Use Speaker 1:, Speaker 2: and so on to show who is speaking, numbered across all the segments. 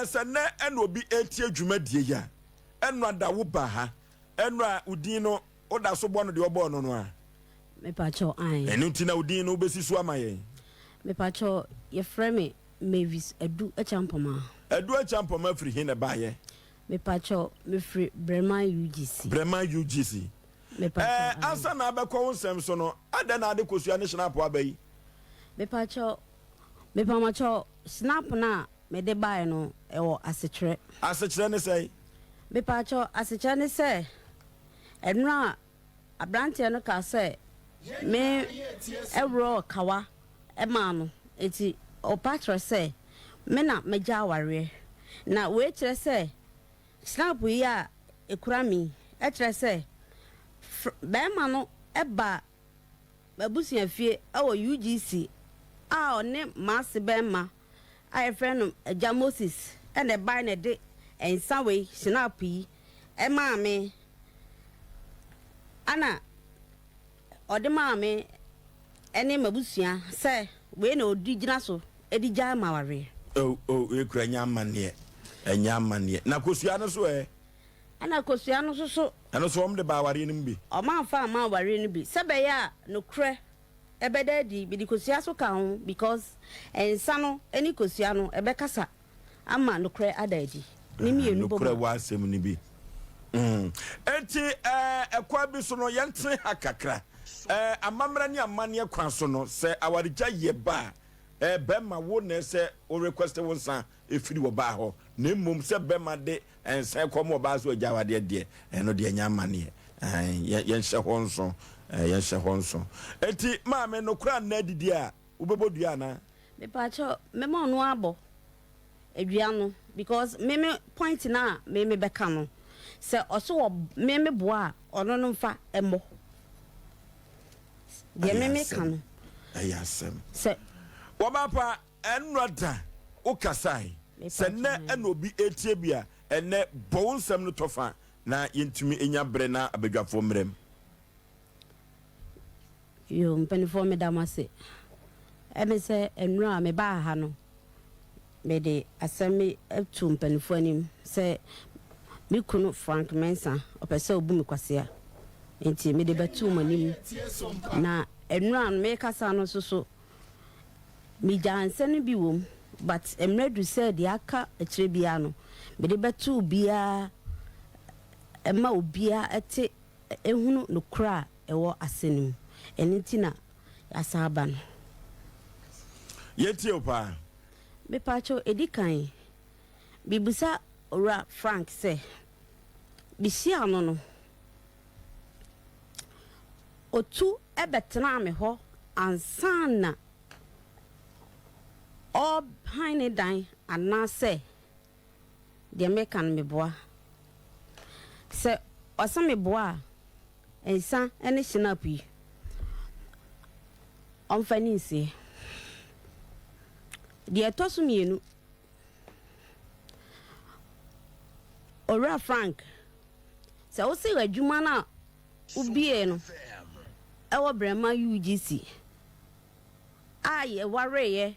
Speaker 1: Sɛ nnɛ ɛna obi ɛretie dwumadie yi a, ɛno ada wo ba ha, ɛno a wo din no woda so bɔ no deɛ ɔbɔɔ no no a?
Speaker 2: Mepakyɛw, ae.
Speaker 1: Ɛno nti na wo din no wobɛsi so ama yɛn.
Speaker 2: Mepakyɛw, yɛfrɛ me Mavis Adu Acheampoma.
Speaker 1: Adu Acheampoma firi he na ɛbaeɛ?
Speaker 2: Mepakyɛw, mefiri Breman UGC.
Speaker 1: Breman UGC.
Speaker 2: Mepakyɛw,
Speaker 1: Ɛɛ,
Speaker 2: ae.
Speaker 1: ansa na abɛkɔ wo nsɛm so no, adɛn na ade kosua ne hynapo aba yi?
Speaker 2: Mepakyɛw, mepamakyɛw, snap no a mede baeɛ no, ɛwɔ asekyerɛ.
Speaker 1: Asekyerɛ ne sɛn?
Speaker 2: Mepakyɛw, asekyerɛ ne sɛ, ɛno a aberanteɛ no kaa sɛ me worɔɔ kawa maa no, nti ɔpa kyerɛ sɛ me na magya awareɛ. Na wei kyerɛ sɛ snap yi a ɛkura me yi kyerɛ sɛ barima no ba m'abusuafie wɔ UGC a ɔne m'ase barima a yɛfrɛ no Agya Moses na ɛbae na ɛde nsa wei, snap yi, maa me. Ɛna ɔde maa me ne m'abusua sɛ wei na ɔde gyina so de gyae m'awareɛ.
Speaker 1: Oh, oh, wei kura ɛnyɛ amanneɛ, ɛnyɛ amanneɛ. Na kosua no so ɛ?
Speaker 2: Ɛna kosua no nso so.
Speaker 1: Ɛno nso wɔn de baa awareɛ no mu bi?
Speaker 2: Wɔn amfa amma awareɛ no bi. Sɛ ɛbɛyɛ a nokorɛ ɛbɛda adi, mede kosua nso ka ho because nsa no ne kosua no ɛbɛkasa ama nokorɛ ada adi. Ne mmienu bɔ mu a.
Speaker 1: Nokorɛ wɔ asɛm no bi. Enti ɛkwan bi so no, yɛntene ha kakra. Amammerɛ ne amanneɛ kwan so no, sɛ awaregyaeɛ ba a, bɛrima wo na ɛsɛ wo request wo nsa firi ɔbaa hɔ, na mmom sɛ bɛrima de nsa kɔma ɔbaa sɛ ɔgya awadeɛ deɛ, ɛno deɛ ɛnyɛ amanneɛ. Yɛnhyɛ hɔ nso, yɛnhyɛ hɔ nso. Enti maame, nokorɛ anna adidi a, wobɛbɔ dua anaa?
Speaker 2: Mepaakyɛw, mɛma ɔno abɔ dua no because me me point no a me me bɛka no, sɛ ɔse wɔ me me boa a, ɔno no mfa mmɔ. Deɛ me me ka no.
Speaker 1: Ɛyɛ asɛm.
Speaker 2: Sɛ.
Speaker 1: Wɔba pa. Ɛnnora da wo kasae. Sɛ nnɛ na obi retie bi a, ɛnnɛ bɔ wo nsɛm no tɔfa na yɛntumi nya berɛ na abadwafoɔ mmram.
Speaker 2: Yoo mpaninfoɔ meda mo ase. Ɛne sɛ nnora a mebaa ha no mede asɛm bi too mpaninfoɔ anim sɛ me kunu Frank Mensah ɔpɛ sɛ ɔbu me kwasea nti mede bɛtoo mo anim na nnora no mekasa no nso so Megyaa nsɛm no bi wom but mmerɛ duru sɛ deɛ aka akyire biara no mede bɛto obiara ma obiara te hunu nokorɛ a ɛwɔ ase no mu. Ɛno nti na yɛasan aba no.
Speaker 1: Yɛtie wo paa.
Speaker 2: Mepaakyɛw, ɛdi kan, mebisa Owura Frank sɛ, mehyiaa no no, Otu bɛtenaa me hɔ ansa na ɔrehan ne dan anaasɛ deɛ meka no meboa. Sɛ ɔse meboa a, nsa ne hyinap yi, ɔmfa ni nsie. Deɛ ɛtɔ so mmienu, Owura Frank, Sɛ wose adwuma no a wobiee no wɔ Brɛma UGC a yɛwareeɛ,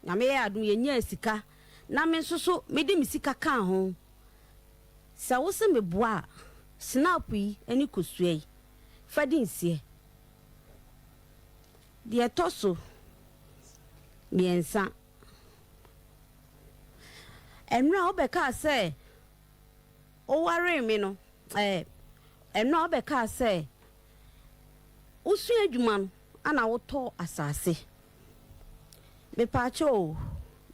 Speaker 2: Nyame yɛɛ adom yɛnyaa sika na me nso so mede me sika kaa ho. Sɛ wose meboa a, snap yi ne kosua yi, fa di nseɛ. Deɛ ɛtɔ so mmiɛnsa, ɛnora wobɛkaa sɛ Wowaree me no, ɛɛ, ɛno a wobɛkaa sɛ wosua adwuma no ana wotɔɔ asase. Mepaakyɛw o,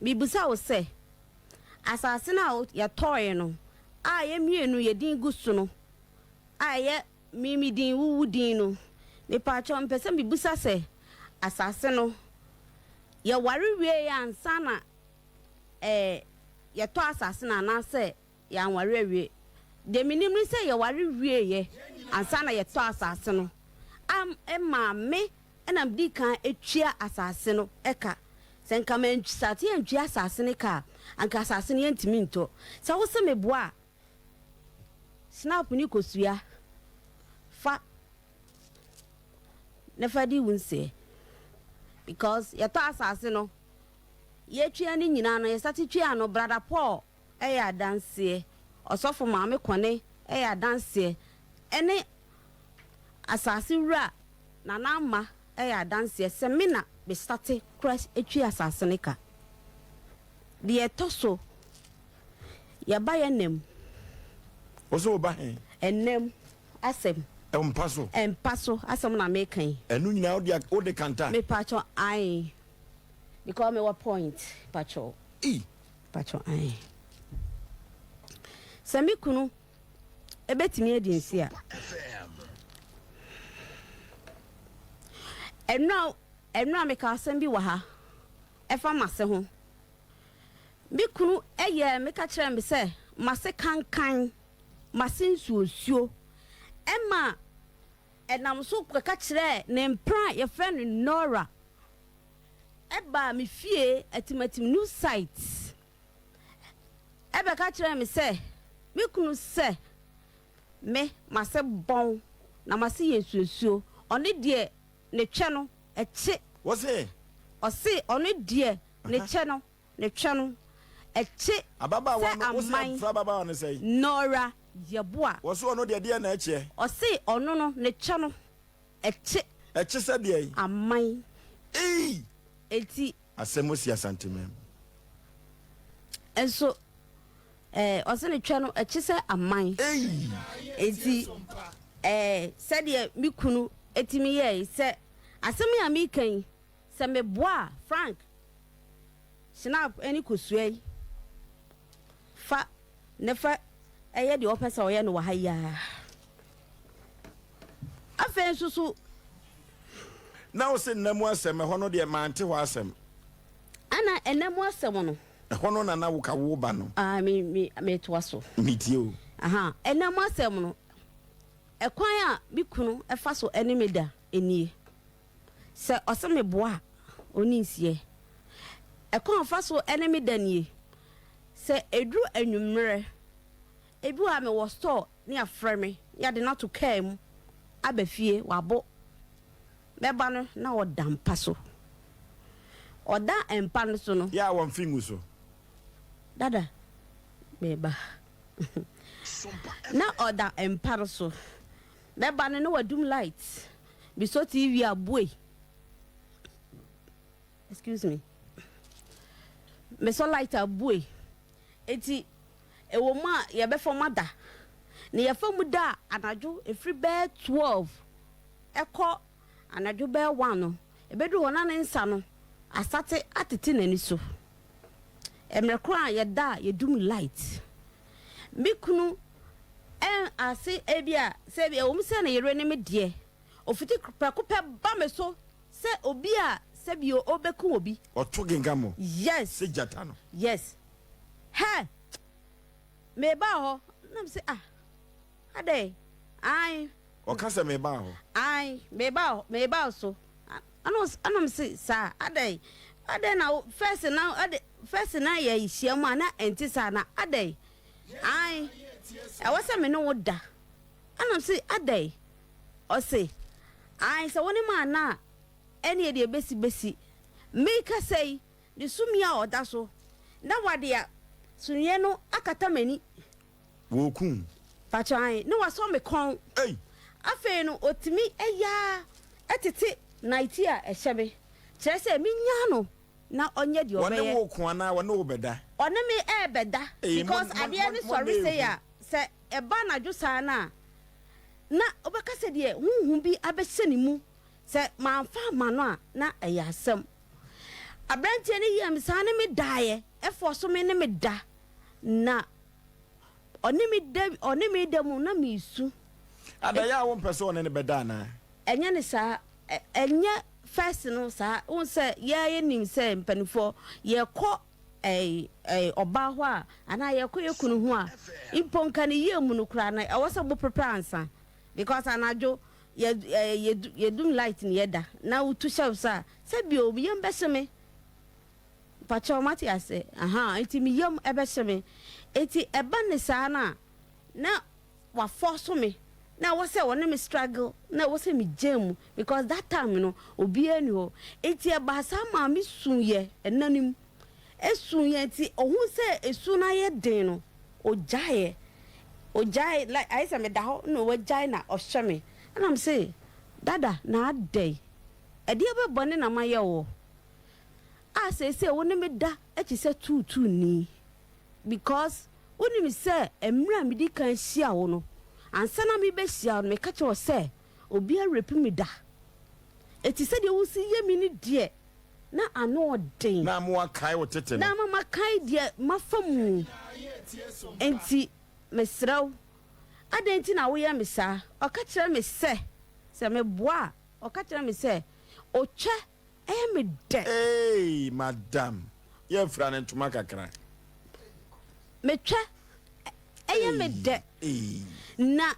Speaker 2: mebisa wo sɛ, asase no a yɛtɔɔe no a yɛn mmienu yɛn din gu so no a ɛyɛ me me din, wo wo din no, mepaakyɛw mepɛ sɛ mebisa sɛ asase no yɛware wieeɛ ansa na ɛɛ, yɛtɔ asase no anaasɛ yɛanware awie. Deɛ menim ne sɛ yɛware wieeɛ ansa na yɛtɔ asase no. Am ɛmaa me na medii kan tua asase no ka. Sɛ nka mansate antua asase no ka a, anka asase no yɛntumi ntɔ. Sɛ wose meboa a, snap ne kosua fa na fa di wo nseɛ. Because yɛtɔ asase no, yɛtua ne nyinaa no, yɛsate tua no, Brother Paul. yɛ adanseɛ, Ɔsɔfo Maame Kɔne yɛ adanseɛ, ɛne asase wura Nana Ama yɛ adanseɛ sɛ me na me sate kora twi asase no ka. Deɛ ɛtɔ so, yɛba yɛ nna mu.
Speaker 1: Wo se wo ba he?
Speaker 2: Nna mu asɛm.
Speaker 1: Mpa so.
Speaker 2: Mpa so asɛm na meka yi.
Speaker 1: Ɛno nyinaa wode wode kanta?
Speaker 2: Mepakyɛw ae because mewɔ point pakyɛw.
Speaker 1: Ei.
Speaker 2: Pakyɛw ae. Sɛ me kunu ebetumi adi nsi a. Ɛnura ɛnura meka asɛm bi wɔ ha ɛfa m'ase ho. Me kunu yɛɛ me ka kyerɛɛ me sɛ m'ase kankan, m'ase nsuonsuo. Ɛma ɛnam so kɔka kyerɛɛ ne mpena a yɛfrɛ no Nora. Ɛbaa me fie Atimatim New Site ɛbɛka kyerɛɛ me sɛ me kunu sɛ me m'ase bɔn na m'ase yɛ nsuonsuo. Ɔno deɛ ne twɛ no ɛkye.
Speaker 1: Wose?
Speaker 2: Ɔse ɔno deɛ ne kyɛ no, ne twɛ no, ɛkye sɛ
Speaker 1: Ababaawa no, wose
Speaker 2: aman.
Speaker 1: yɛfrɛ ababaawa no sɛn?
Speaker 2: Nora Yeboah.
Speaker 1: Wɔse ɔno deɛ deɛn na ɛkyeɛ?
Speaker 2: Ɔse ɔno no, ne kyɛ no, ɛkye.
Speaker 1: Ɛkye sɛ deɛn?
Speaker 2: Aman.
Speaker 1: Eii!
Speaker 2: Enti.
Speaker 1: Asɛm asi Asanteman mu.
Speaker 2: Nso ɛɛ, ɔse ne twɛ no, ɛkye sɛ aman.
Speaker 1: Eii!
Speaker 2: Enti ɛɛ, sɛdeɛ me kunu tumi yɛɛe sɛ asɛm yi a mereka yi, Sɛ meboa a, Frank, Schnapp ne kosua yi fa ne fa yɛ deɛ ɔpɛ sɛ ɔyɛ no wɔ ha yi ara. Afei nso so.
Speaker 1: Na wo se nna mu asɛm, ɛhɔ no deɛ mante hɔ asɛm.
Speaker 2: Ana nna mu asɛm no.
Speaker 1: Ɛhɔ no na na woka wo ba no.
Speaker 2: Ah, me, me, metoa so.
Speaker 1: Metie o.
Speaker 2: Aha, nna mu asɛm no, ɛkwan a me kunu fa so ne me da nie. Sɛ ɔse me boa a, ɔnni nseɛ. Ɛkwan a ɔfa so ne me da nie, Sɛ ɛduru anwummerɛ, ebi wɔ hɔ a mewɔ store ne yɛafrɛ me ne yɛde no ato kaa mu aba fie, wabo. Mɛba no na ɔda mpa so. Ɔda mpa no so no.
Speaker 1: Yɛ a wɔmfe ngu so.
Speaker 2: Dada, meba. Na ɔda mpa no so. Mɛba no na wadum light. Mesɔ TV a bue. Excuse me. Mesɔ light a bue. Eti ɛwɔ mu a yɛbɛfa mu ada. Na yɛfa mu da a anadwo ɛfiri bɛyɛ 12 ɛkɔ anadwo bɛyɛ 1 no, ɛbɛduru hɔ na ne nsa no asate atete n'ani so. Mmerɛ korɔ a yɛda a yɛdum light. Me kunu ɛn ase ebia sɛ ebia ɛwɔ mu sɛ ne yere ne me deɛ, ofiti prɛko pɛ ba me so sɛ obi a sɛbi ɔbɛku obi.
Speaker 1: Ɔto genga mo.
Speaker 2: Yes.
Speaker 1: Sɛ gyata no.
Speaker 2: Yes. Hɛ! Mebaa hɔ na me se ah, adɛn? Ae.
Speaker 1: Ɔka sɛ mebaa hɔ.
Speaker 2: Ae, mebaa hɔ, mebaa wo so. Ɛna ɛna me se saa, adɛn? Adɛn na wo, first na, ade, first na yɛhyia mu a na ɛnte saa na adɛn? Ae, ɛwɔ sɛ me ne wo da. Ɛna ɔse, Adɛn? Ɔse, Ae, sɛ wo ne me anna a, ɛneɛ deɛ ɛbɛsi bɛsi. Merekasa yi, ne sumii a ɔda so, na wade a sumiiɛ no akata m'ani.
Speaker 1: Wɔreku wo?
Speaker 2: Pakyɛ, ae, na wasɔ me kɔn.
Speaker 1: Ei!
Speaker 2: Afei no, ɔtumi yɛ ara tete nightie a ɛhyɛ me, kyerɛ sɛ menyaa no. Na ɔnyɛ deɛ
Speaker 1: Wɔne
Speaker 2: ɔbɛyɛ.
Speaker 1: wo ko anaa wɔne wo bɛda?
Speaker 2: Ɔne me ɛɛbɛda
Speaker 1: Ee, mo
Speaker 2: because
Speaker 1: mo
Speaker 2: adeɛ
Speaker 1: mo
Speaker 2: no
Speaker 1: mo
Speaker 2: sɔre
Speaker 1: nna
Speaker 2: sei
Speaker 1: ehu.
Speaker 2: a, sɛ ɛba anadwo saa no a, na wobɛka sɛ deɛ honhom bi abɛhyɛ ne mu. Sɛ mamfa amma no a, na ɛyɛ asɛm. Aberanteɛ no yɛɛ me saa ne me daeɛ, ɛfɔɔso me ne me da, na ɔne me da, ɔne me da mu na meresu.
Speaker 1: Adɛn a wompɛ sɛ ɔne no bɛda anaa?
Speaker 2: Ɛnyɛ ne saa, ɛnyɛ first no saa, wohu sɛ yɛa yɛnim sɛ mpaninfoɔ yɛkɔ ɛɛ ɛɛ ɔbaa hɔ a anaa yɛkɔ yɛ kunu ho a mpo nka ne yie mu no koraa no ɛwɔ sɛ mo prepare ansa because anadwo yɛ ɛɛ yɛ yɛdum light ne yɛda na wotu hyɛ wo so a sɛ bio yam bɛhye me mpakyɛw mate ase ahaa nti me yam ɛbɛhye me nti ɛba ne saa no a na Wa force me na ɛwɔ sɛ ɔne me struggle na ɛwɔ sɛ me gyaa mu because that time no obiara nni hɔ nti ɛbaa saa maa me suiɛ ɛna no mu. Esuiɛ nti ɔhuu sɛ esu no ayɛ den no, ɔgyaeɛ. Ɔgyae like ayɛ sɛ meda hɔ na wagyae na ɔhwɛ me. Ɛna mese, Dada, na adɛn? Ɛdeɛ bɛ bɔne na mayɛ woɔ a seesei wo ne me da te sɛ tuutuuni? Because wonim sɛ mmerɛ a medi kan hyia wo no, ansa na merebɛhyia wo no, meka kyerɛ wo sɛ obi arape me da. Enti sɛdeɛ wosi yɛ me no deɛ, na ano ɔden.
Speaker 1: Na ama woakae wo tete no.
Speaker 2: Na ama makae deɛ mafa mu. Enti mesrɛ wo, adɛn nti na woyɛ me saa? Ɔka kyerɛ me sɛ, sɛ meboa a, ɔka kyerɛ me sɛ, Otwa ɛyɛ me dɛ.
Speaker 1: Eei madam, yɛfira no ntoma kakra.
Speaker 2: Metwa ɛyɛ me dɛ. Na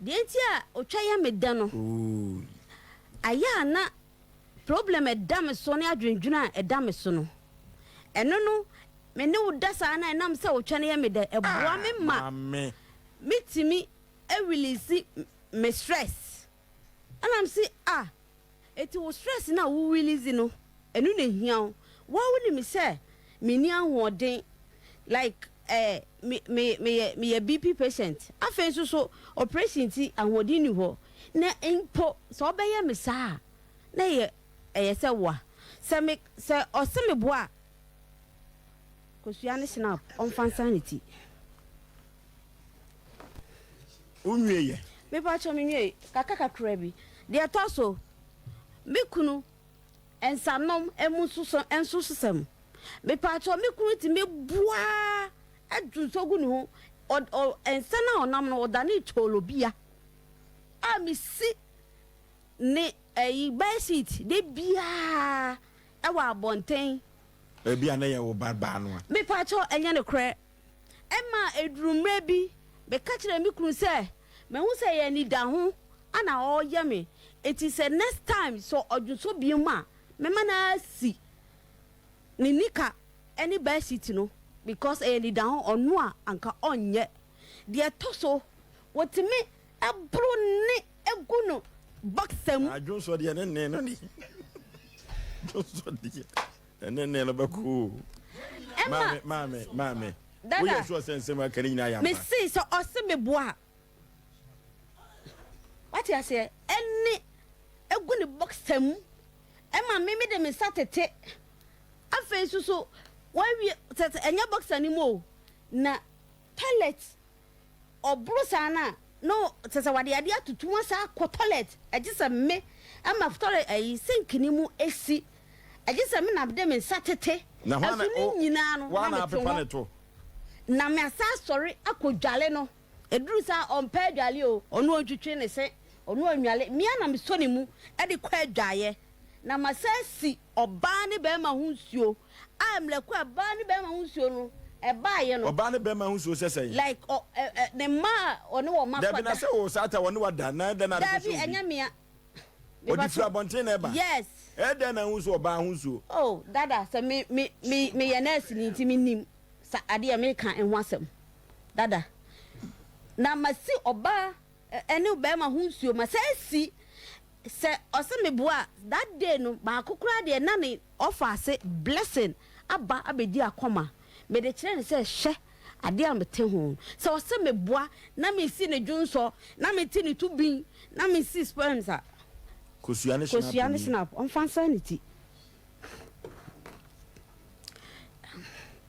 Speaker 2: deɛ nti a otwa yɛ me dɛ no, ayɛ a na problem a ɛda me so ne adwendwene a ɛda me so no, ɛno no, me ne wo da saa na ɛnam sɛ otwa no yɛ me dɛ, ɛboa me ma metumi release me stress. Ɛna mese ah, Enti wo stress no a wo release no ɛno na ehia wo? Woa wonim sɛ menni ahoɔden like eh me me meyɛ meyɛ BP patient afei nso so operation nti ahoɔden nni hɔ na mpo sɛ wobɛyɛ me saa a na ɛyɛ ɛyɛ sɛ woa sɛ me sɛ ɔse me boa a kosua ne snap ɔmfa nsan ne ti.
Speaker 1: Wo nwie yɛ?
Speaker 2: Mepakyɛw me nwiei, kakra kakra bi. Deɛ ɛtɔ so, me kunu nsanom mu nso nso sɛm. Mepakyɛw me kunu tumi boa dwo nsuo gu ne ho. Ɔ ɔ nsa no a ɔnam no ɔdane toolobia a mesi ne ɛyi bed sheet de biara ɛwɔ abɔnten.
Speaker 1: Ebi a na yɛ wo ba baa no a.
Speaker 2: Mepakyɛw ɛnyɛ nokorɛ. Ɛma ɛduruu mmerɛ bi, meka kyerɛɛ me kunu sɛ mahu sɛ ɛyɛ anidaho na ɔreyɛ me, enti sɛ next time sɛ ɔdwonsɔ biom a, mɛma no asi ne nika ne bed sheet no because ɛyɛ anidaho, ɔno a anka ɔnyɛ. Deɛ ɛtɔ so, wɔtumi boro ne gu no boxer mu.
Speaker 1: Na dwonsɔ deɛ ne nne no ne dwonsɔ deɛ. Ɛne ne no bɛkɔ o.
Speaker 2: Ɛma.
Speaker 1: Maame, maame, maame.
Speaker 2: Dada.
Speaker 1: Woyɛ sure sɛ nsɛm aka ne nyinaa yɛ ampa?
Speaker 2: Mese sɛ ɔse meboa a. Wate aseɛ? Ɛne egu ne boxer mu. Ɛma me mede me nsa tete. Afei nso so wawie sɛ sɛ ɛnyɛ boxer no mu o. Na toilet Ɔboro saa no a, na kyerɛ sɛ wɔde adeɛ atutu mu asan akɔ toilet. Ɛgye sɛ me ma toilet ayi sink no mu si. Ɛgye sɛ me na mede me nsa tete.
Speaker 1: Na hwan na
Speaker 2: Ɛso ne nyinaa no,
Speaker 1: hwan
Speaker 2: na
Speaker 1: na
Speaker 2: mete
Speaker 1: apepa
Speaker 2: ho.
Speaker 1: ne to?
Speaker 2: Na me asan asɔre akɔdwale no. Ɛduru saa a, ɔmpɛ adwale o, ɔno ɔntwitwi ne se, ɔno ɔnnwale. Me ara na mesɔ ne mu de kɔ adwaeɛ. Na masan asi ɔbaa ne barima ho nsuo a mmerɛ ko a baa ne bɛɛma ho nsuo no ɛbaeɛ no.
Speaker 1: Ɔbaa ne bɛɛma ho nsuo sɛ sɛn?
Speaker 2: Like ɔ ɛ ɛ ne mma a ɔne wɔn akɔ
Speaker 1: Dabi na
Speaker 2: da.
Speaker 1: sɛ o saa ta wɔne wa da na ɛdɛn na ade kɔhyɛ
Speaker 2: Dabi
Speaker 1: obi?
Speaker 2: ɛnyɛ mea.
Speaker 1: Ɔde firi abɔnten na ɛba?
Speaker 2: Yes.
Speaker 1: Ɛdɛn na ho nsuo ɔbaa ho nsuo?
Speaker 2: Oh dada sɛ me me me meyɛ nurse ni nti me nim sa adeɛ meka ho asɛm dada na masi ɔbaa ɛne bɛɛma ho nsuo masa asi Sɛ ɔse me boa a, that day no baako koraa deɛ na ne ɔfa ase blessing aba abɛdi akɔma. Mede kyerɛ no sɛ hwɛ adeɛ a mete ho. Sɛ ɔse me boa na mesi ne dwonsɔ, na mete ne to bin, na mesi sperms a,
Speaker 1: Kosua ne schnapp
Speaker 2: kosua ne
Speaker 1: nie.
Speaker 2: schnapp ɔmfa nsan ne ti.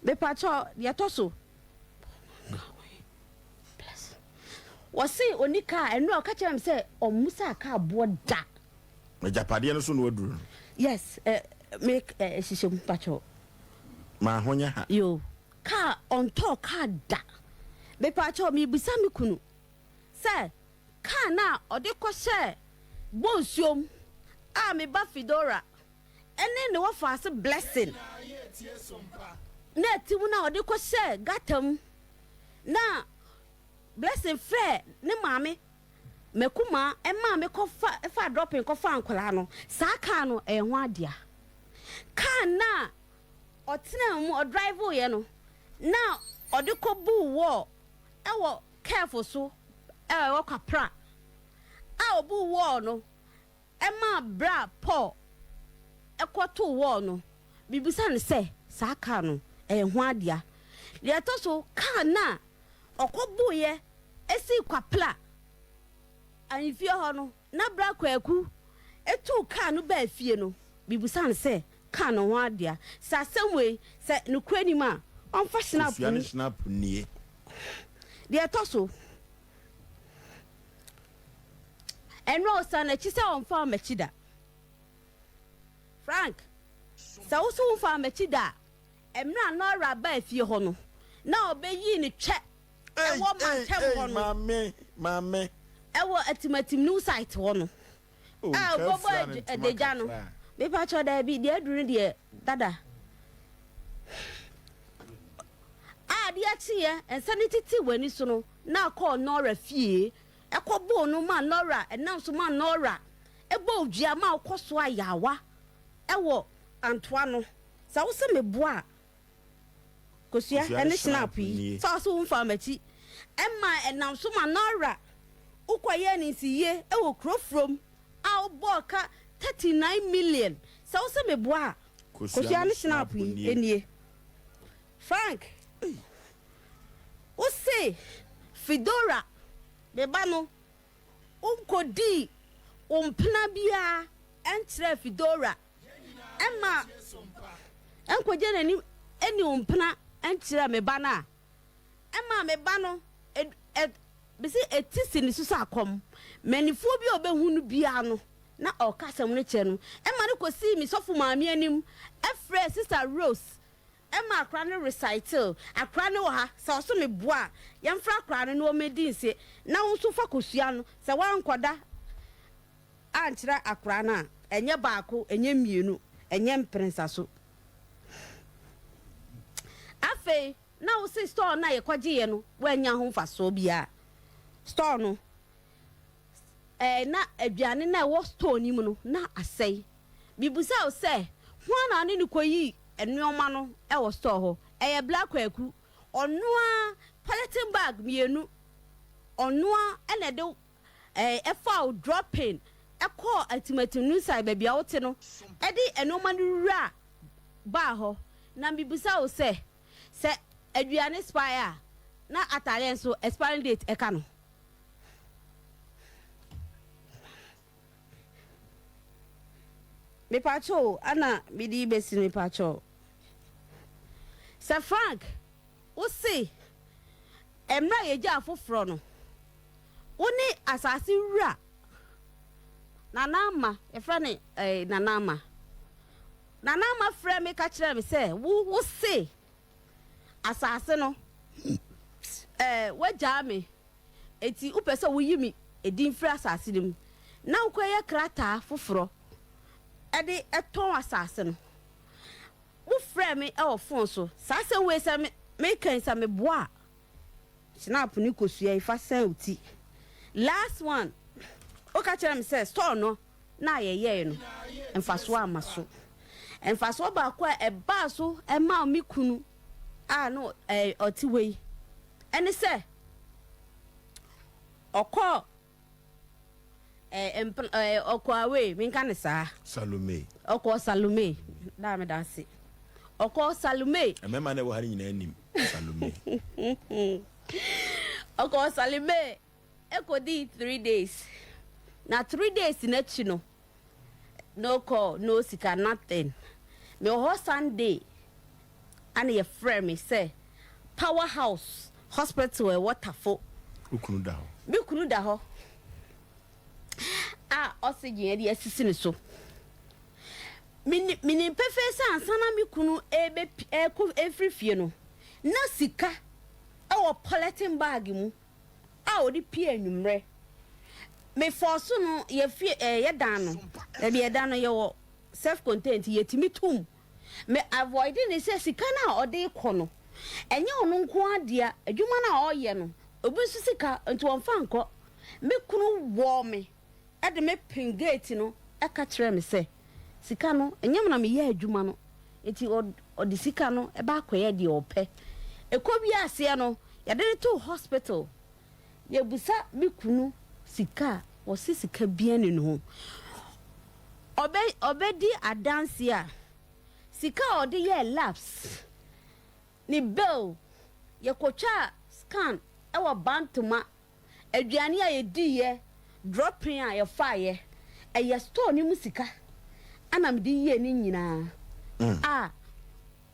Speaker 2: Mepakyɛw deɛ ɛtɔ so. Wɔse ɔni kaa, ɛno a ɔka kyerɛ me sɛ ɔmmusaa kaa boɔ da.
Speaker 1: Agyapadeɛ no so na waduru no.
Speaker 2: Yes, eh, me eh, hyehyɛ mu pakyɛw.
Speaker 1: Ma ho nyɛ ha.
Speaker 2: Yo, kaa ɔntɔɔ kaa da. Mepakyɛw mebisa me kunu sɛ kaa no a ɔde kɔhyɛɛ Bonsuom a me ba Fidora ɛne ne wɔfaase Blessing na ɛte mu no a ɔde kɔhyɛɛ gutter mu na Blessing frɛɛ ne maame Makumaa maa me kɔfa faa dropping kɔfaa nkwadaa no, saa kaa no ɛyɛ ho adea. Kaa no a ɔtenaa mu ɔdriveeɛ no na ɔde kɔbuu wall ɛwɔ curve so ɛwɔ Kwapra a ɔbuu wall no ɛmaa bra Paul kɔtoo wall no, mebisa no sɛ saa kaa no. ɛyɛ ho adea. Deɛ ɛtɔ so, kaa no a ɔkɔboeɛ sii Kwapla ahemfie hɔ no, na Bra Kwaku tuu kaa no baa fie no, mebisa no sɛ, kaa no ho adea? Sɛ asɛm wei, sɛ nokorɛ nim a, ɔmfa Schnapp
Speaker 1: Kosua ne Schnapp nie.
Speaker 2: Deɛ ɛtɔ so, ɛno a ɔsan n'akyi sɛ ɔmfaa m'akyi da. Frank, sɛ wo nso womfaa m'akyi da a, mmerɛ a Nora baa fie hɔ no, na ɔbɛyii ne twɛ ɛwɔ mantam hɔ no, ɛwɔ Atimatim new site hɔ no, a ɔbɛbɔ adagya no. Mepakyɛw, daabi, deɛ aduru no deɛ dada. A adeɛ kyeeɛ, nsa no tete w'ani so no, na akɔɔ Nora fie, ɛkɔbɔɔ no maa Nora, ɛnam so maa Nora bɔɔ dua ma ɔkɔ so ayaawa wɔ antoa no. Sɛ wo se meboa a, kosua ne schnapp yi, sɛ wo se wo mfaa m'akyi, ɛma ɛnam so ma Nora wokɔyɛɛ no nsiyie wɔ kuro from a wobɔɔ ka 39 million. Sɛ wo se meboa a, kosua ne schnapp yi nie. Frank, wo se Fedora, me ba no, Wonkodii wo mpena biara nkyerɛɛ Fedora mma ɛnkɔgye n'anim nni wo mpena nkyerɛɛ me ba no a, ɛmaa me ba no mese ɛti si ne so sɛ akɔm. Manifoɔ bi a ɔbɛhu no biara no, na ɔreka asɛm no kyerɛ no. Ɛma no kɔsii me sɔfo maame anim frɛɛ Sista Rose Ɛma akora no recital. Akora no wɔ ha, sɛ ɔso me boa a, yɛmfrɛ akora no na ɔmmɛdi nse. Na wo nso fa kosua no, sɛ woankɔda ankyerɛ akora no a, ɛnyɛ baako, ɛnyɛ mmienu, ɛnyɛ mprɛnsa so. Afei, na wo se store no a yɛkɔgyeeɛ no, woannya ho mfasoɔ biara. Store no, ɛɛ, na aduane no a ɛwɔ store no mu no, na asɛe. Mebisa wo sɛ, hwan na ɔne no kɔyii nnoɔma no wɔ store hɔ? Ɛyɛ Bla Kwaku. Ɔno ara polythene bag mmienu, ɔno ara na ɛde ɛfaa wo dropping kɔɔ Atimatim Nusai baabi a wote no de nnoɔma no wuraa baa hɔ. Na mebisa wo sɛ, sɛ aduane expire a, na ataadeɛ nso expiring date ka no? Mepakyɛw o, ana mede yi besi no mepakyɛw. Sɛ Frank, wo se mmerɛ a yɛgyaa foforɔ no, wo ne asase wura Nana Ama, yɛfrɛ no eh, Nana Ama. Nana Ama frɛ me ka kyerɛɛ me sɛ wo wo se asase no eh, woagyaa me. Enti wopɛ sɛ woyi me din firi asase no mu na wokɔyɛ krataa foforɔ de tɔn asase no? Wofrɛɛ me wɔ fon so. Saa asɛm wei sɛ meka yi sɛ meboa a, Schnapp ne kosua yi fa sɛn wo ti. Last one, woka kyerɛɛ me sɛ store no na yɛyɛe no, mfasoɔ amma so. Mfasoɔ baako a ɛbaa so maa me kunu a na ɔte hɔ yi ne sɛ, ɔkɔɔ ɛɛ mpena ɛɛ ɔkɔɔ away menka ne saa.
Speaker 1: Salome.
Speaker 2: Ɔkɔɔ Salome daa meda ase. Ɔkɔɔ Salome.
Speaker 1: Mmarima na ɛwɔ ha no nyinaa nim Salome.
Speaker 2: Ɔkɔɔ Salome ɛkɔdii 3 days na 3 days n'akyi no, no call, no sika, nothing. Mewɔ hɔ Sunday ana yɛfrɛ me sɛ Power House Hospital ɛwɔ Tafo.
Speaker 1: Wo kunu da hɔ?
Speaker 2: Me kunu da hɔ a oxygen yɛde asisi ne so. Menim pefee sɛ ansa na me kunu ɛbɛ ɛkɔ ɛfiri fie no, na sika ɛwɔ polythene bag mu a ɔde pie anwummerɛ. Mefɔɔ so no, yɛfie ɛɛ yɛdan no, baabi yɛda no yɛwɔ self contained nti yɛtumi tum. Me avoid ne sɛ sika no a ɔde kɔ no, ɛnyɛ ɔno nko ara dea, adwuma no a ɔreyɛ no, obi nso sika nti ɔmfa nkɔ. Me kunu wɔɔ me de me pin gate no ka kyerɛɛ me sɛ sika no, ɛnyɛ me na meyɛ adwuma no, nti ɔde sika no ba akɔyɛ deɛ ɔpɛ. Ɛkɔwie aseɛ no, yɛde no too hospital. Yɛbusa me kunu sika a, ɔse sika biara nni ne ho. Ɔbɛ ɔbɛdi adanseɛ a, sika a ɔde yɛɛ labs. Ne bail, yɛkɔtwaa scan wɔ Bantama, aduane a yɛdiiɛ, dropping a yɛfaeɛ, ɛyɛ store no mu sika na mede yɛɛ ne nyinaa a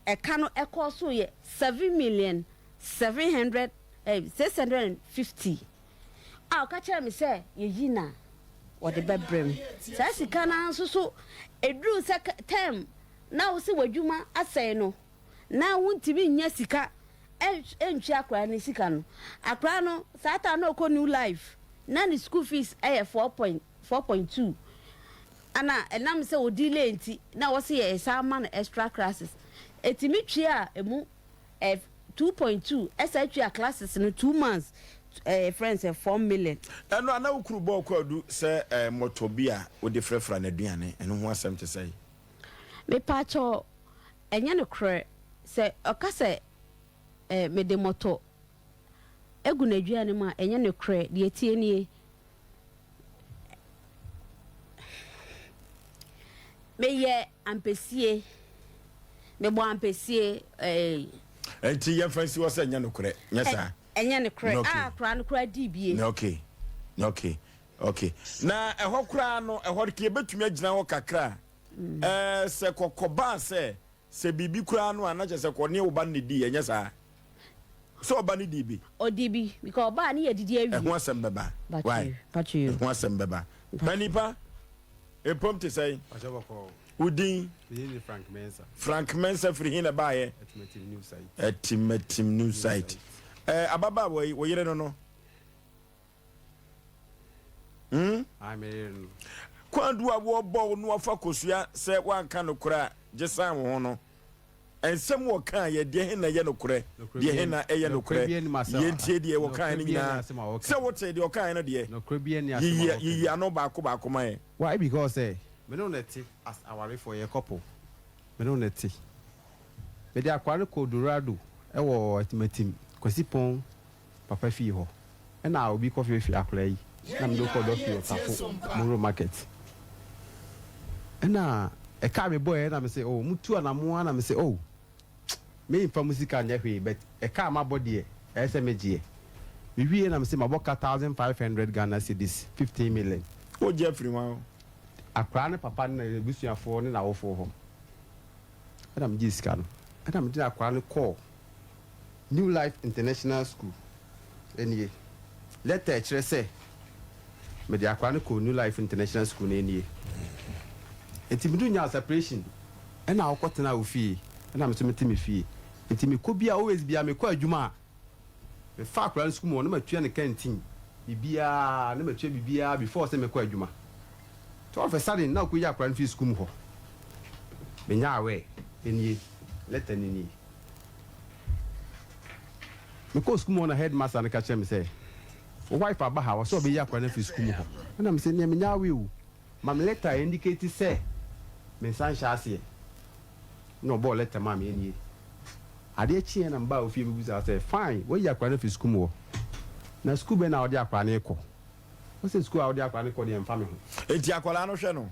Speaker 2: ɛka no ɛkɔɔ so yɛ 7,700,, 650 a ɔka kyerɛɛ me sɛ yɛyi no a wɔde bɛbrɛ me. Saa sika no ara nso so ɛduruu sɛ term na wo sɛ w'adwuma asɛe no, na wontumi nnya sika ntua akwadaa no sika no. Akwadaa no, saa time na ɔkɔ New Life, na ne school fees yɛ 4.4.2. Ana ɛnam sɛ ɔdi late nti, na wɔsi yɛ san ma no extra classes. Ɛtumi tua emu 2.2, ɛsan tua classes no 2 months, friends sɛ 4 million.
Speaker 1: Ɛno a na wo kunu bɔɔ kwaadu sɛ mmɔtɔ bi a wode frafra n'aduane, ɛno ho asɛm te sɛn?
Speaker 2: Mepaakyɛw, ɛnyɛ nokorɛ sɛ ɔka sɛ mede mmɔtɔ gu n'aduane mu a, ɛnyɛ nokorɛ. Deɛ ɛteɛ nie, meyɛ ampesie, mebɔ ampesie.
Speaker 1: Enti yɛmfa nsi hɔ sɛ ɛnyɛ nokorɛ, nyɛ saa?
Speaker 2: Ɛnyɛ nokorɛ. A koraa no koraa dii bie.
Speaker 1: Okay, okay, okay. Na ɛhɔ koraa no, ɛhɔ no, yɛbɛtumi agyina hɔ kakra. Ɛɛ, sɛ kɔkɔbaa sɛ, sɛ biribi koraa no a, na kyerɛ sɛ kɔ ne wo ba no na ɛdii, ɛnyɛ saa? Sɛ ɔba no dii bi.
Speaker 2: Ɔdii bi, because ɔbaa ne yɛdidi awie.
Speaker 1: Ɛho asɛm bɛba. Why?
Speaker 2: Patro.
Speaker 1: Ɛho asɛm bɛba. Panipa, epom te sɛn?
Speaker 3: Pakyɛ bɔkɔɔ.
Speaker 1: Wo din?
Speaker 3: Me din de Frank Mensah.
Speaker 1: Frank Mensah firi he na ɛbaeɛ?
Speaker 3: Atimatim New Site.
Speaker 1: Atimatim New Site. Ɛɛ, ababaawa yi, wo yere no no? Hmm?
Speaker 3: Ae, me yere no.
Speaker 1: Kwadu a wɔbɔ wo no afa kosua sɛ woanka nokorɛ a, gye san wo ho no. Nsɛm wɔkaeɛ, deɛ he na ɛyɛ nokorɛ, deɛ he na ɛyɛ nokorɛ? Yɛntie deɛ wɔkaeɛ no nyinaa. Sɛ wotee deɛ ɔkaeɛ no deɛ, yiyi yiyi ano baako baako ma yɛn.
Speaker 3: Why because sɛ me ne wo na ɛte as awarefoɔ yɛ couple me ne wo na ɛte mede akwaa no kɔɔ Dorado ɛwɔ Atimatim Kwasi Pɔn papa fie hɔ ɛna obi kɔ feefee akwadaa yi na mede kɔɔ dɔfie wɔ Tafo Moro market ɛna ɛkaa me bɔɛ ɛna me se oh mo tu anamoa na me se oh me nfa mo sika nyɛ hwee but ɛkaa mabɔ deɛ ɛyɛ sɛ me gyeɛ me wie na me se mabɔ ka 1500 Ghana cedis 15 million.
Speaker 1: Wo gye afiri hwan hɔ?
Speaker 3: Akwadaa ne papa ne n'abusuafoɔ ne n'awofoɔ hɔ ɛna me gyee sika no ɛna me de akwadaa no kɔɔ New Life International School nie. Lɛta a ɛkyerɛ sɛ mede akwadaa no kɔɔ New Life International School no nie. Nti mede nyaa separation ɛna ɔkɔtenaa wo fie ɛna me nso mete me fie. Nti mekɔ bi a always bia mekɔ adwuma a mefa akwadaa no sukuu mu hɔ na matua ne canteen biribiara na matua biribiara before sɛ mɛkɔ adwuma. Nti all of a sudden na ɔkɔyi akwadaa no firi sukuu mu hɔ. Menya aware nie, lɛta no nie. Mekɔɔ sukuu mu hɔ na headmaster no ka kyerɛɛ me sɛ, Wo wife aba ha, ɔsɛ ɔbɛyi akwadaa no afiri sukuu mu hɔ. Ɛna mese, Neɛ menya away o, ma me letter a indicate sɛ me nsa nhyɛ aseɛ. Ɛna ɔbɔɔ letter maa me, ɛnie. Adeɛ kyeeɛ na mebaa ofie bɛbisaa sɛ, Fine, woayi akwadaa no afiri sukuu mu hɔ, na sukuu bɛn na wode akwadaa no rekɔ? Ɔse, Sukuu a wode akwadaa no rekɔ deɛ ɛmfa me ho.
Speaker 1: Enti akwadaa no hwɛ no?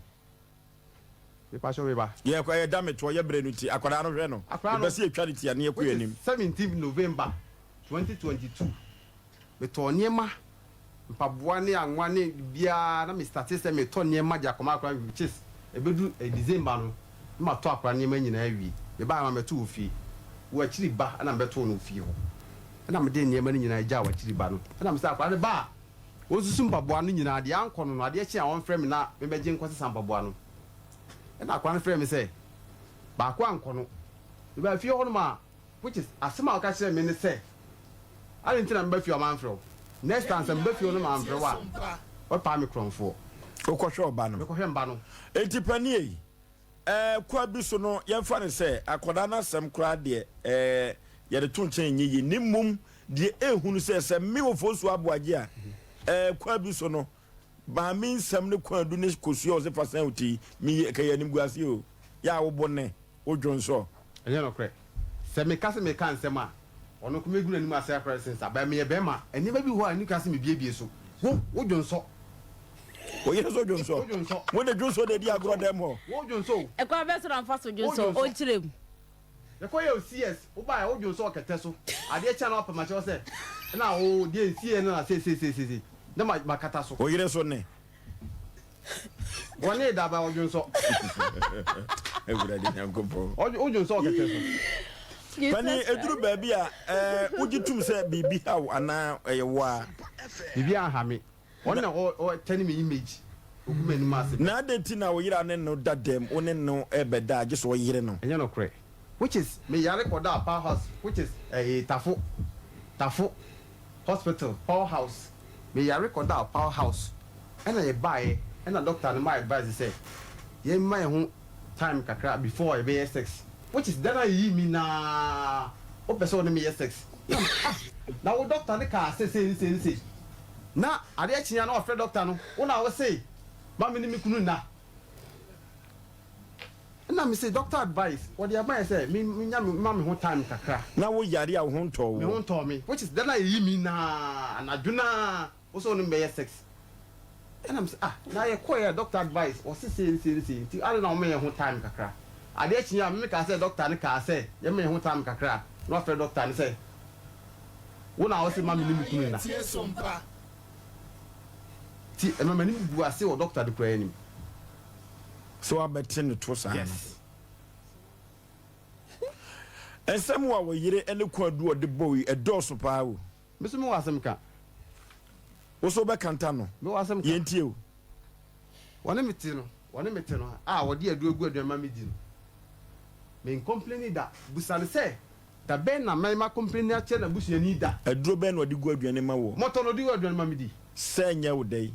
Speaker 3: Mepakyɛw me ba.
Speaker 1: Yɛ kɔ yɛ da me toɔ yɛ brɛ no ti akwadaa no hwɛ no
Speaker 3: Akwadaa no
Speaker 1: mepɛ sɛ yɛtwa ne ti a ne yɛkɔ
Speaker 3: which
Speaker 1: yɛn
Speaker 3: is
Speaker 1: anim.
Speaker 3: 17th November 2022 metɔɔ nneɛma mpaboa ne anwa ne biribiara na me starte sɛ metɔ nneɛma de akɔma akwadaa no which is ɛbɛdu eh, December no na matɔ akwadaa nneɛma nyinaa awie mebaeɛ ma mɛto wɔ fie wɔ akyiri ba ɛna mebɛtoo no wɔ fie hɔ ɛna mede nneɛma no nyinaa gyaa wɔ akyiri ba no ɛna mesɛ akwadaa no ba a Ɔnsusu mpaboa no nyinaa, deɛ ankɔ no no, adeɛ kye a ɔmfrɛ me na memmɛgye nkɔsesa mpaboa no. Ɛna akoa no frɛɛ me sɛ, baako ankɔ no. Mebaa fie hɔnom a, which is, asɛm a ɔka kyerɛɛ me ne sɛ, adɛn nti na meba fie a mamfrɛ wo? Next time sɛ meba fie hɔ na mamfrɛ wo a, wobɛpaa me korɔmfoɔ.
Speaker 1: Wokɔhwɛ ɔba no.
Speaker 3: Mekɔhwɛ mba no.
Speaker 1: Enti panin ei, Ɛɛ kwa bi so no, yɛmfa no sɛ akwadaa no asɛm koraa deɛ, ɛɛ yɛde to nkyɛn nyɛ yie. Na mmom deɛ ɛhu no sɛ, sɛ me Ofosu Aboagye a, ɛɛ kwa bi so no, maame nsɛm ne kwaadu ne kosua a ɔse fa sɛn wo ti yi, meyɛ ɛka yɛ animguaseɛ o. Yɛ a wo bo ne, wo dwonsɔ.
Speaker 3: Ɛnyɛ nokorɛ. Sɛ meka sɛ meka nsɛm a, ɔno nko mɛgu n'anim ase akora sen saa. But meyɛ bɛrima, nneɛma bi wɔ hɔ a ɛnni kwan sɛ mebiebie so. Wo, wo dwonsɔ.
Speaker 1: Wo yere nso dwonsɔ.
Speaker 3: Wo dwonsɔ.
Speaker 1: Mo de dwonsɔ na edi agorɔ dɛm hɔ.
Speaker 3: Wo dwonsɔ o.
Speaker 2: Ɛkwan bɛn so na mfa so
Speaker 3: Wo
Speaker 2: dwonsɔ?
Speaker 3: dwonsɔ.
Speaker 2: Ɔnkyerɛ mu.
Speaker 3: Yɛkɔ yɛ wo CS, wo baeɛ wo dwonsɔ wɔ kɛtɛ so, adeɛ kye a na wapɛ makyerɛ wo sɛ na wo deɛ nsiiɛ no na sei sei sei sei na makata so.
Speaker 1: Wo yere so ne?
Speaker 3: Wɔne da ba ɔdwonsɔ.
Speaker 1: Awurade Nyankopɔn.
Speaker 3: Wodwonsɔ wɔ kɛtɛ so.
Speaker 1: Pani eduru baabi a ɛɛ wogye tum sɛ biribi haw anaa ɛyɛ wo a.
Speaker 3: Biribi anha me. Ɔno na ɔtɛne me image. Ogu m'anim ase.
Speaker 1: Na adɛn nti na wo yere a ne no da dɛm wo ne no rebɛda a gye sɛ ɔyere no?
Speaker 3: Ɛnyɛ nokorɛ. Which is me yare kɔdaa power house which is ɛɛ tafo tafo. Hospital, power house, me yare kɔdaa power house ɛna yɛ baeɛ ɛna doctor no ma advice sɛ yɛn ma yɛn ho time kakra before yɛ bɛyɛ sex which is da no a yɛyii me naa wo pɛ sɛ wo ne me yɛ sex na me ah na wo doctor no kaa sɛ sei ne sei ne sei na adeɛ kyeeɛ a na wafrɛ doctor no wo na wo se ma me ne me kunu nna. Ɛna me se doctor advice wɔde ama yɛ sɛ me nya me ma me ho time kakra.
Speaker 1: Na wo yare a wo ho ntɔɔ
Speaker 3: wo. Me ho ntɔɔ me which is da no a yɛyi me naa anadwo naa wo sɛ wo ne me bɛyɛ sex ɛna me se ah na yɛ kɔɛ a doctor advice wɔse sei ne sei ne sei nti adɛn na wɔma yɛn ho time kakra adeɛ kyeeɛ a me me kaa sɛ doctor no kaa sɛ yɛma yɛn ho time kakra a na wafrɛ doctor no sɛ wo na wo se ma me ne me kunu nna nti ɛma m'anim gu ase wɔ doctor no koraa anim.
Speaker 1: Sɛ wabɛte ne to saa no.
Speaker 3: Yes.
Speaker 1: Nsɛm a wo yere ne Kwadu ɔde bɔ wo yi, ɛdɔɔso paa o.
Speaker 3: Me nso mewɔ asɛm ka.
Speaker 1: Wo nso wobɛkanta no.
Speaker 3: Mewɔ asɛm ka.
Speaker 1: Yɛntie o.
Speaker 3: Wɔne me te no, wɔne me te no a wɔde aduro agu aduane ma medi no, mencomplaini da. Busa no sɛ, da bɛn na mɛn macomplaini akyerɛ n'abusuani da?
Speaker 1: Aduro bɛn na ɔde gu aduane ma woɔ?
Speaker 3: Mɔtɔ na ɔde gu aduane ma medi.
Speaker 1: Sɛ ɛnyɛ wo dɛ yi.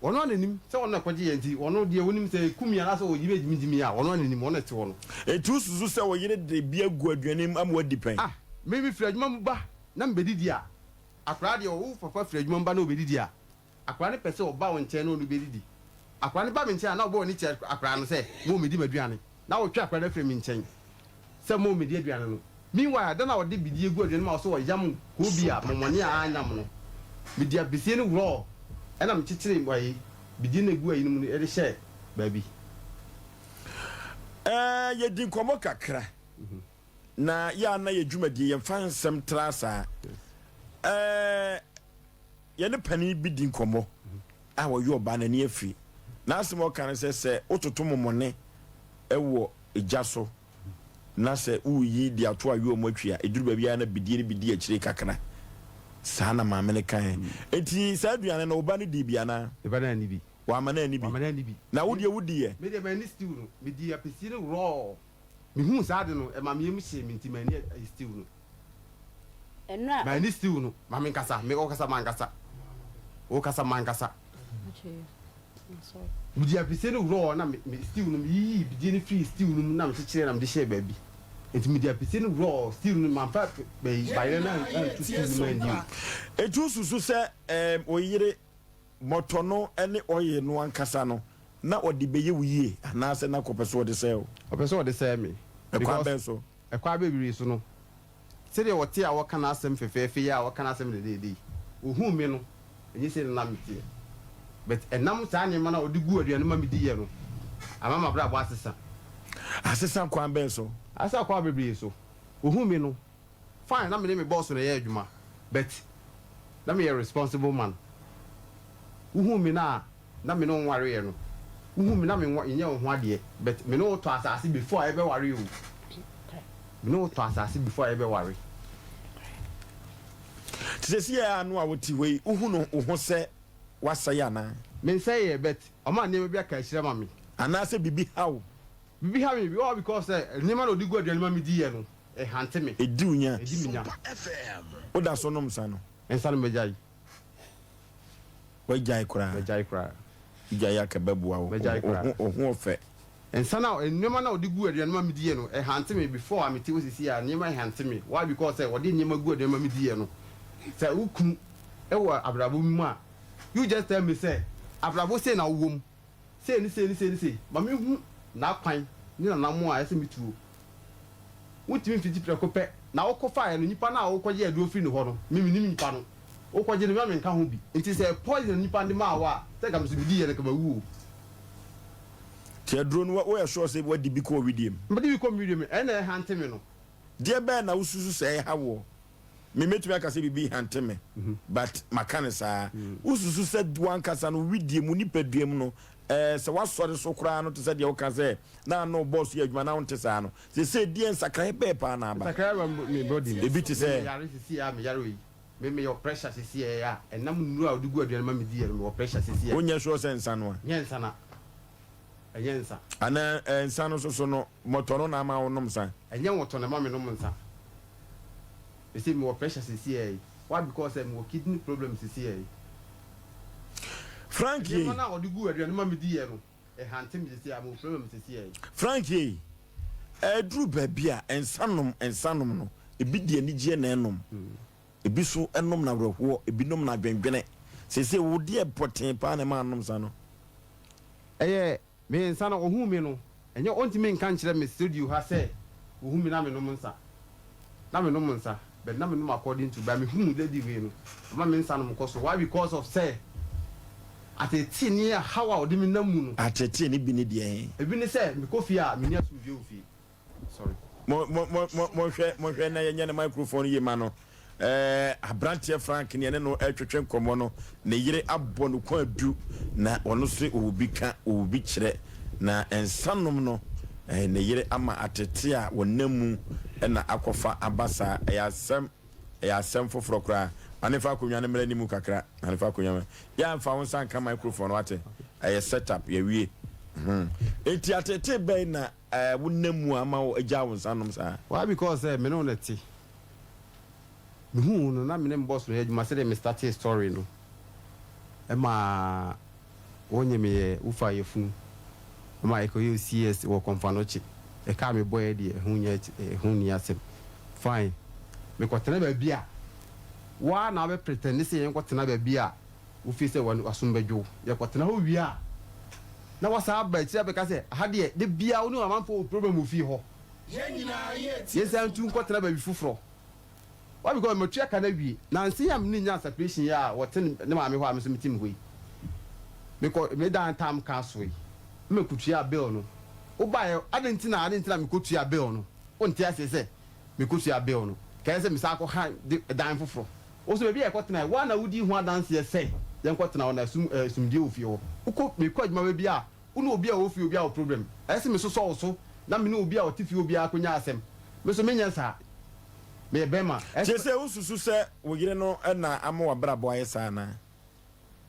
Speaker 3: Ɔno ara na nim sɛ ɔno na ɛkɔgye yɛn nti ɔno deɛ ɔnim sɛ ɛku me anaasɛ ɔyi me gyimi gyimi a ɔno ara na nim, ɔno na ɛte hɔ no.
Speaker 1: Enti wosusu sɛ wo yere de bi agu aduane mu ama woadi pɛn?
Speaker 3: Ah, me mefiri adwuma mu ba na mebɛdidi a, akwadaa deɛ wo papa firi adwuma mu ba na ɔbɛdidi a, akwadaa no pɛ sɛ ɔba wo nkyɛn na ɔne wo bɛdidi. Akwadaa no ba me nkyɛn a na wobɔ w'ani kyerɛ akwadaa no sɛ mo mmɛdi m'aduane, na wotwe akwadaa no afiri me nkyɛn. Sɛ mo medi aduane no. Meanwhile, da no a wɔde bidie gu aduane mu a wɔsɛ wɔyam koobi a mɔmɔne a anyam no, mede apisie no worɔɔ ɛna mekyekyeree ayi, bidie no a egu ayi no mu no de hyɛɛ baabi.
Speaker 1: Ɛɛ, yɛdi nkɔmmɔ kakra, na yɛ a na yɛ dwumadie yɛmfa nsɛm tra saa. Ɛɛ, yɛne panin bi di nkɔmmɔ a ɔyɛ ɔbaa n'ani afiri. N'asɛm a ɔka ne sɛ, sɛ wototo mɔmɔne wɔ gya so na sɛ woreyi de ato ayowa mu atwi a, ɛduru baabi a na bidie no bi di akyire kakra. Saa na maame no kaeɛ. Enti saa aduane no, wo ba no dii bi anaa?
Speaker 3: Me ba no anni bi.
Speaker 1: Wamma no anni bi?
Speaker 3: Wamma no anni bi.
Speaker 1: Na wo deɛ wodiiɛ?
Speaker 3: Me deɛ manni stew no. Medii apɛsie no raw. Mehuu saa ade no, ɛma me yam hyee me nti manni stew no.
Speaker 2: Ɛno a.
Speaker 3: Manni stew no. Ma menkasa. Me, wokasa mankasa. Wokasa mankasa. Mede apisie no worɔɔ na me me stew no meyiyii bidie no firii stew no mu na mekyekyeree na mede hyɛɛ baabi. Nti mede apisie no worɔɔ stew no mamfa bɛyi bayerɛ no anto stew no mu anni o.
Speaker 1: Enti wosusu sɛ ɛɛm wo yere mɔtɔ no ne oil no ankasa no na ɔde bɛyɛ wo yie anaasɛ na ɔpɛ sɛ ɔde sɛe wo?
Speaker 3: Ɔpɛ sɛ ɔde sɛe me
Speaker 1: Ɛkwan
Speaker 3: because
Speaker 1: bɛn so?
Speaker 3: ɛkwan bebree so no Sɛdeɛ ɔte a ɔka n'asɛm fɛfɛɛfɛ yi a ɔka n'asɛm dɛdɛɛdɛ yi, ɔhuu me no, ɛnyɛ sei na na meteɛ. But ɛnam saa nneɛma no a ɔde guu aduane ma mediiɛ no, ama m'abrabɔ asesa.
Speaker 1: Asesa kwan bɛn so?
Speaker 3: Asesa kwan bebree so. Ɔhuu me no, fine, na me ne me boss na ɛyɛ adwuma, but na meyɛ responsible man. Wohuu me no a, na me ne wo nwareeɛ no, wohu me na me nyɛ wo ho adeɛ but me ne wo tɔ asase before a yɛbɛware o, me ne wo tɔ asase before a yɛbɛware.
Speaker 1: Te sɛsi a ano a wote hɔ yi, wohu no wo ho sɛ woasɛe anaa?
Speaker 3: Mensɛeɛ but ɔma nneɛma bi aka akyire ama me.
Speaker 1: Anaasɛ biribi ha wo?
Speaker 3: Biribi ha me, all because sɛ nneɛma na ɔde gu aduane ma mediiɛ no, ɛhante me.
Speaker 1: Ɛdi wo nya?
Speaker 3: Ɛdi me nya.
Speaker 1: Woda so nom nsa no?
Speaker 3: Nsa no magyae.
Speaker 1: Wagyae koraa.
Speaker 3: Magyae koraa.
Speaker 1: Wogyae a ka bɛboa wo.
Speaker 3: Magyae koraa.
Speaker 1: Wo ho ɔfɛ.
Speaker 3: Nsa no a nneɛma no a wɔde gu aduane ma mediiɛ no, ɛhante me before a mete hɔ seesei a nneɛma hante me why because sɛ wɔde nneɛma gu aduane ma mediiɛ no sɛ wo kunu wɔ abrabɔ bi mu a you just tell me sɛ abrabɔ sei na wowɔ mu sei ne sei ne sei ne sei ma menhu n'akwan ne n'anammɔn a ɛsɛ sɛ metuo. Wontumi mfiti prɛko pɛ na wokɔfaeɛ no, nipa no a wokɔgyee aduro firi ne hɔ no, me mennim nipa no. Wokɔgye no, me a menka ho bi. Nti sɛ poison na nipa no de maa wo a, sɛ nka me nso mediiɛ no nka mawu o.
Speaker 1: Nti aduro no woyɛ sure sɛ woadi bi kɔɔ wedeɛ mu?
Speaker 3: Mede bi kɔ me wedeɛ mu, ɛno na ɛhante me no.
Speaker 1: Deɛ bɛn na wosusu sɛ ɛha woɔ? Me mɛtumi aka sɛ biribi hante me but maka no saa. Wosusu sɛ w'ankasa no wo wedeɛ mu, wo nipadua mu no, ɛɛ sɛ woasɔre so koraa no te sɛ deɛ woka sɛ na ano bɔɔl so yɛ adwuma na wonte saa no, seesei deɛ nsakraeɛ bɛn paa na aba?
Speaker 3: Nsakraeɛ aba me body mu.
Speaker 1: Ebi te
Speaker 3: Me
Speaker 1: sɛ?
Speaker 3: meyare seesei a meyare wei, me meyɔ pressure seesei a ɛnam nnuro a wode gu aduane ma mediiɛ no mewɔ pressure seesei a.
Speaker 1: Wonyɛ sure sɛ nsa no a?
Speaker 3: Nyɛ nsa na. Ɛnyɛ nsa.
Speaker 1: Anaa ɛɛ nsa no nso so no, mmɔtɔ no na ama wonom nsa?
Speaker 3: Ɛnyɛ nwɔtɔ na ɛma menom nsa. Mese mewɔ pressure sesiɛ yi. Why because sɛ mewɔ kidney problem sesiɛ yi.
Speaker 1: Frank yei.
Speaker 3: Nneɛma no a wɔde gu aduane ma medi yɛ no, ɛhante me sesiɛ a, mewɔ problem sesiɛ yi.
Speaker 1: Frank yei, ɛduru baabi a nsa nom, nsa nom no, ebi de anigyeɛ na ɛnom, ebi nso nom no awerɛhoɔ, ebi nom no adwendwene. Seesei wo deɛ pɔtee paa na ɛma anom nsa no?
Speaker 3: Ɛyɛ me nsa no, ɔhuu me no, ɛnyɛ ɔntumi nka nkyerɛ me studio ha sɛ ɔhu me na menom nsa. Na menom nsa, but na menom according to, but mehuu lady wei no, ɔma me nsa nom kɔ soro. Why? Because of sɛ ateetee ne haw a ɔde me nam mu no.
Speaker 1: Ateetee no bi ne deɛn?
Speaker 3: Ebi ne sɛ mekɔ fie a menni asomdwoeɛ wɔ fie. Sorry.
Speaker 1: Mo mo mo mo monhwɛ monhwɛ na yɛnyɛ ne microphone yie ma no. Ɛɛ aberanteɛ Frank ne ɛne no ɛretwetwe nkɔmmɔ no, ne yere abɔ no kwaadu na ɔno nso ɔwɔ bi ka, ɔwɔ bi kyerɛ. Na nsa nom no, ɛɛ ne yere ama atete a wɔnam mu na akɔfa aba saa. Ɛyɛ asɛm, ɛyɛ asɛm foforɔ koraa. Ma ne mfa akonnwa no mmra anim kakra. Ma ne mfa akonnwa no. Yɛ a mfa wo nsa nka microphone no wate. Ɛyɛ set up, yɛawie. Hmm. Enti atete bɛn na Ɛɛ wo nna mu a ama wo agyaa wo nsa nom saa?
Speaker 3: Why because sɛ me ne wo na ɛte. Me huu wo no na me ne me boss no yɛ adwuma sɛdeɛ me startee story no ɛma wo nye me yɛ wo faa yafunu ɛma yɛ kɔ yɛ CS wɔ Komfo-Anokye ɛka a me bɔeɛ deɛ ɛho nyɛ ɛho nni asɛm fine me kɔ tena baabi a wo ara na wo bɛ pretend sɛ yɛn kɔ tena baabi a Wo feel sɛ w'asom bɛdwo wo. Yɛkɔtena hɔ wie a, na woasan aba akyiri abɛka sɛ, Aha deɛ, da biara wo ne amanfoɔ wɔ problem wɔ fie hɔ. Yɛnsan ntu nkɔtena baabi foforɔ. Why? Because matua ka no awie. Nansa yi a me ne no nyaa separation yi a ɔte ne maame hɔ a me nso mete me hɔ yi, mekɔ me dan tam ka soe na mekɔtuaa bill no. Wobaeɛ, adɛn nti na adɛn nti na mekɔtuaa bill no? Wonte aseɛ sɛ mekɔtuaa bill no. Kae sɛ mesan kɔha de dan foforɔ. Wo nso, baabi a yɛkɔtenae, wo ara na wudii ho adanseɛ sɛ yɛnkɔtena hɔ na sum ɛɛ sumdie wɔ fie hɔ. Wokɔ, mekɔ adwuma baabi a, wo ne obi a ɔwɔ fie hɔ biara wɔ problem. Ɛyɛ sɛ mesosɔ wo so na me ne obi a ɔte fie hɔ biara kɔnya asɛm. Me nso menyɛ saa. Meyɛ barima. Ɛyɛ sɛ.
Speaker 1: Seesei wosusu sɛ wo yere no na ama w'abrabɔ ayɛ saa anaa?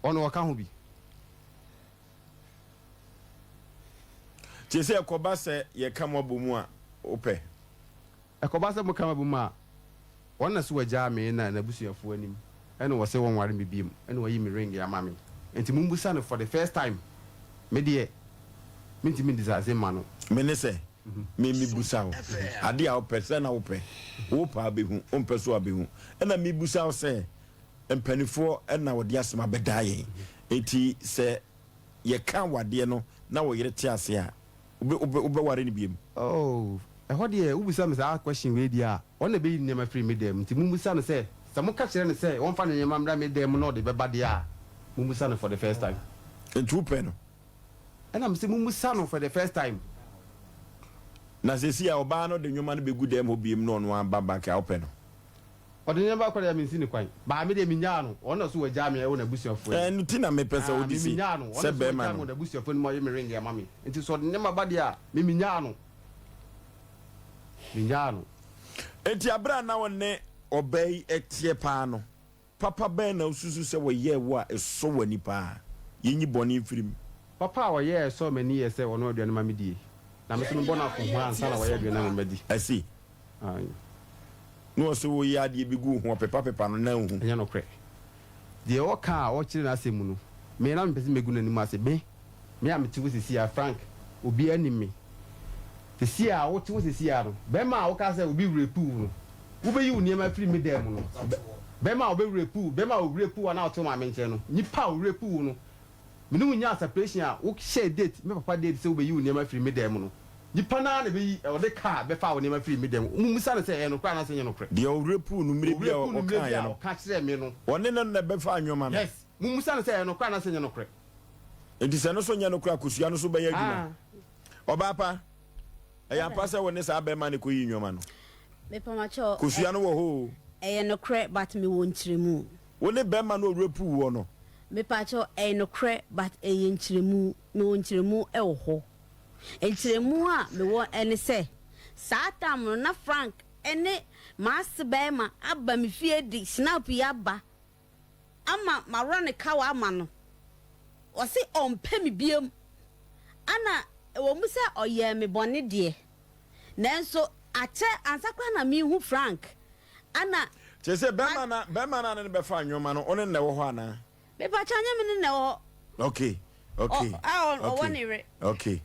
Speaker 3: Ɔno ɔka ho bi.
Speaker 1: Seesei ɛkɔba sɛ yɛka mo abɔ mu a, wopɛ?
Speaker 3: Ɛkɔba sɛ moka m'abom a, wɔn na so wɔagyaa me na n'abusuafoɔ anim ɛna wɔse wɔnware me biom ɛna wɔayi me ring ama me nti mombusa no for the first time me deɛ mentumi ndisase mma no.
Speaker 1: Me ne sɛ me mebusa wo adeɛ a wopɛ sɛ na wopɛ wopɛ a bɛhu wompɛ so a bɛhu ɛna mebusa wo sɛ mpanifoɔ ɛna wɔde asɛm abɛdaa yɛn nti sɛ yɛka wadeɛ no na wo yere te ase a Wobɛware no biom?
Speaker 3: Oh, ɛhɔ deɛ wobisa me saa question wei deɛ a, ɔno na ɛbɛyi ne nneɛma afiri me dan mu, nti mommisa no sɛ, sɛ moka kyerɛ no sɛ ɔmfa ne nneɛma mmra me dan mu na ɔde bɛba deɛ a, mommisa no for the first time.
Speaker 1: Nti wopɛ no?
Speaker 3: Ɛna mese mommisa no for the first time.
Speaker 1: Na seesei a ɔbaa no de nneɛma no bɛgu dan mu hɔ biom na ɔno ara ba back a, wopɛ no?
Speaker 3: Ɔde ne ba kɔ deɛ mensi no kwan. Baa me deɛ menyaa no, ɔno na so wagyaa me wɔ n'abusuafoɔ anim.
Speaker 1: Ɛno nti na mepɛ sɛ
Speaker 3: Ah,
Speaker 1: wode
Speaker 3: me
Speaker 1: si
Speaker 3: menyaa no, ɔno
Speaker 1: sɛ
Speaker 3: na so
Speaker 1: bɛrima
Speaker 3: wagyaa me
Speaker 1: no.
Speaker 3: wɔ n'abusuafoɔ anim ayɛ me ring ama me. Nti sɛ ɔde nneɛma ba deɛ a, me menyaa no. Menyaa no.
Speaker 1: Enti bere a na wo ne ɔbaa yi teɛ paa no, Papa bɛn na wususu sɛ wɔyɛɛ wo a ɛsɔ w'ani paa? Yenyi bɔne mfiri mu.
Speaker 3: Papa a ɔyɛɛ a ɛsɔɔ m'ani yɛ sɛ ɔnoa aduane ma medie, na me nso mebɔ no akɔnhoma ansa na wayɛ aduane ama madi.
Speaker 1: Asi.
Speaker 3: Aane.
Speaker 1: Na ɔse woyɛ adeɛ bi gu wo ho, ɔpepapepa no na nhu.
Speaker 3: Ɛnyɛ nokorɛ. Deɛ ɔka a ɔkyerɛ n'asɛm mu no, me na mepɛ sɛ mɛgu n'anim ase. Me, me a mete hɔ seesei ara, Frank, obiara nnim me. Seesei a wote hɔ seesei ara no, barima a wokaa sɛ obi rape wo no, wobɛyi wo nneɛma afiri me dan mu no, barima a ɔbɛ rape wo, barima a ɔ rape wo a na wote wo maame nkyɛn no, nipa a ɔ rape wo no, me ne wo nyaa separation a wohyɛɛ date, me papa date sɛ wobɛyi wo nneɛma afiri me dan mu no, nipa no ara na ɛbɛyi, ɔde car bɛfaa wo nneɛma firii me dan mu. Mommisa no sɛ ɛyɛ nokorɛ anaasɛ ɛnyɛ nokorɛ.
Speaker 1: Deɛ ɔ rape wo no mmerɛ bi a
Speaker 3: Ɔ rape wo no mmerɛ bi
Speaker 1: ɔkaeɛ
Speaker 3: a
Speaker 1: no.
Speaker 3: ɔka kyerɛɛ me no.
Speaker 1: Ɔne no na ɛbɛfaa nneɛma no.
Speaker 3: Yes, mommisa no sɛ ɛyɛ nokorɛ anaasɛ ɛnyɛ nokorɛ.
Speaker 1: Enti sɛ ɛno nso nyɛ nokorɛ a, kosua no nso bɛyɛ adwuma.
Speaker 2: Ah.
Speaker 1: Ɔbaa pa, ɛyɛ ampa sɛ wo ne saa barima no kɔyii nneɛma no?
Speaker 2: Mepamakyɛw,
Speaker 1: Kosua no wɔ hɔ o.
Speaker 2: Ɛyɛ nokorɛ but mewɔ nkyerɛmu.
Speaker 1: Wo ne bɛrima no ɔrape woɔ no.
Speaker 2: Mepakyɛw, ɛyɛ nokorɛ but ɛyɛ nkyerɛmu, mewɔ nkyerɛmu wɔ hɔ. Nkyerɛmu a mewɔ ne sɛ, saa tam no na Frank ne m'ase bɛrima aba me fie de schnapp yi aba ama maworɔ ne kawa ama no. Ɔse ɔmpɛ me biom. Ana ɛwɔ mu sɛ ɔyɛɛ me bɔne deɛ, nanso akyɛ ansa koraa na merehu Frank. Ana.
Speaker 1: Kyerɛ sɛ bɛrima na bɛrima na ne no bɛfa nneɛma no, wo ne no na ɛwɔ hɔ anaa?
Speaker 2: Mepakyɛw, nyɛ me ne no na ɛwɔ hɔ.
Speaker 1: Okay, okay.
Speaker 2: Ɔ, a ɔwɔ
Speaker 1: okay,
Speaker 2: ne yere.
Speaker 1: Okay.